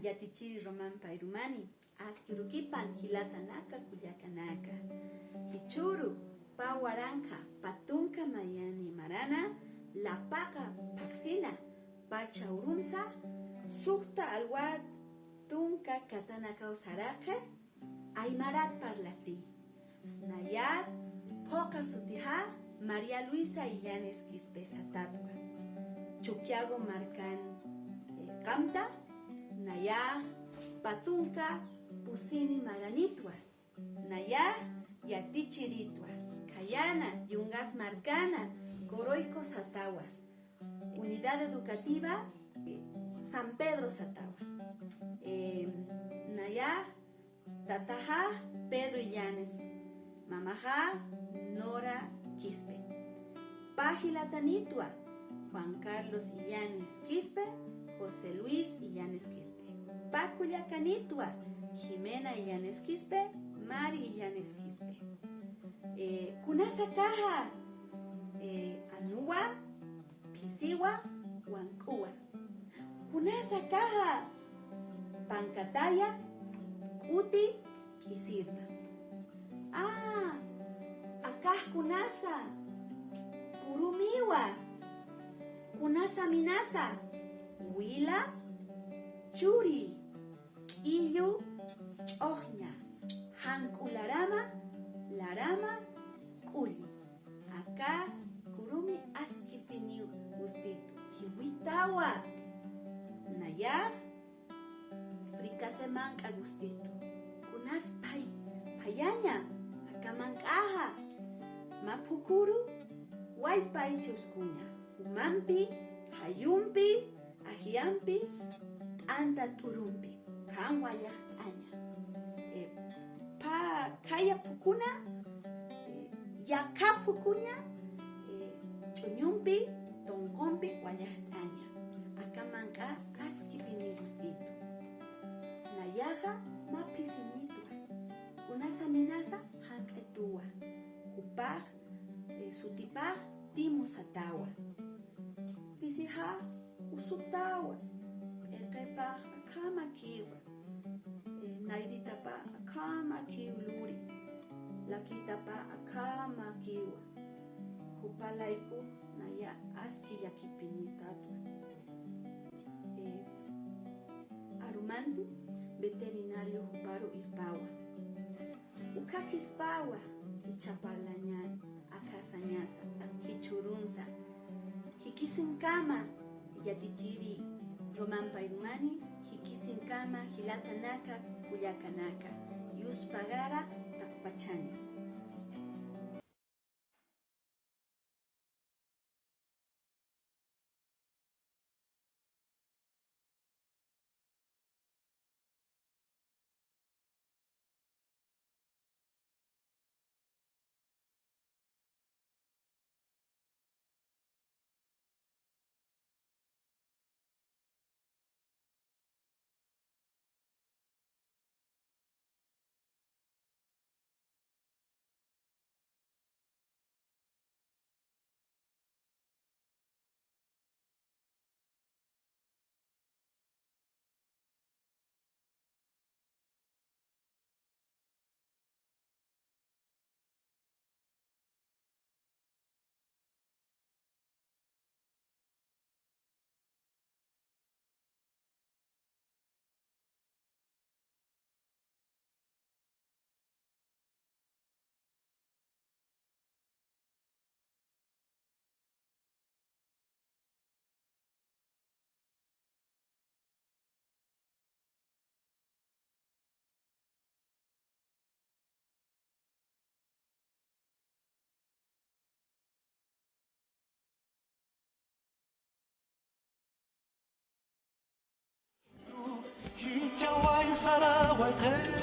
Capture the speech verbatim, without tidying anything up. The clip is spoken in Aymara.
Yatichiri Romampi ayrumani, askirukipan jilatanaka kullakanaka. Jichhüru, pä waranqa, pä tunka mayani marana, lapaqa phaxsina, pacha urumsa, suxta alwat tunka katanakaw saraqi, aymarat parlasi. Nayat, phuqa sutixa María Luisa Illanes Quispe satätwa. Chuquiago markan, eh, qamta, nayax pä tunka pusini maranitwa. Nayax yatichiritwa. Khayana, Yungas markana, Coroico satawa. Unidad Educativa, eh, San Pedro satawa. Eh, nayax tataxa Pedro Illanes, mamaxa Nora Quispe. Pä jilatanitwa, Juan Carlos Illanes Quispe, José Luis Illanes Quispe. Pä kullakanitwa, Jimena Illanes Quispe, Mari Illanes Quispe. Eh, kunasakaxa, eh, anuwa, phisiwa, wank'uwa. Kunasakaxa, pankataya, k'uti, k'isirma. Ah, akax kunasa, kurumiwa, kunasa minasa, wila, churi, k'illu, ch'uxña, jank'u larama, larama, k'ulli. Aka kurumi askipiniw gustitu, jiwitawa. Nayax fricase manq'a gustitu. Kunas phay, phayaña, aka manq'axa. Mä phukuru, wallpay chuskuña. Umampi, jayumpi, ajillampi, t'anta t'urumpi, ukham wallaxt'aña. Eh, pä khaya phukuna, eh, yaqha phukuña, eh, ch'uñumpi, tunqumpi wallaxt'aña. Aka manq'a askipini gustitu. Nayaxa mä phisinitwa. Kunasa minasa jank'ituwa. Jupax, eh, sutipax Timu satawa. Phisixa usutawa, p'iqipax akham akhiwa, eh, nayritapa akham akhiw luri, lakitapa akham akhiwa. Jupa laykux naya aski llakipinitatwa. Eh, arumanti veterinario juparu irpawa. Ukhakispawa, jichha parlañan, akhasañasa, jichhürunsa, jikisinkama, yatichiri Romampi ayrumani, jikisinkama, jilatanaka, kullakanaka, yuspagara, taqpachani. Jichhawañ saraway qillqañ.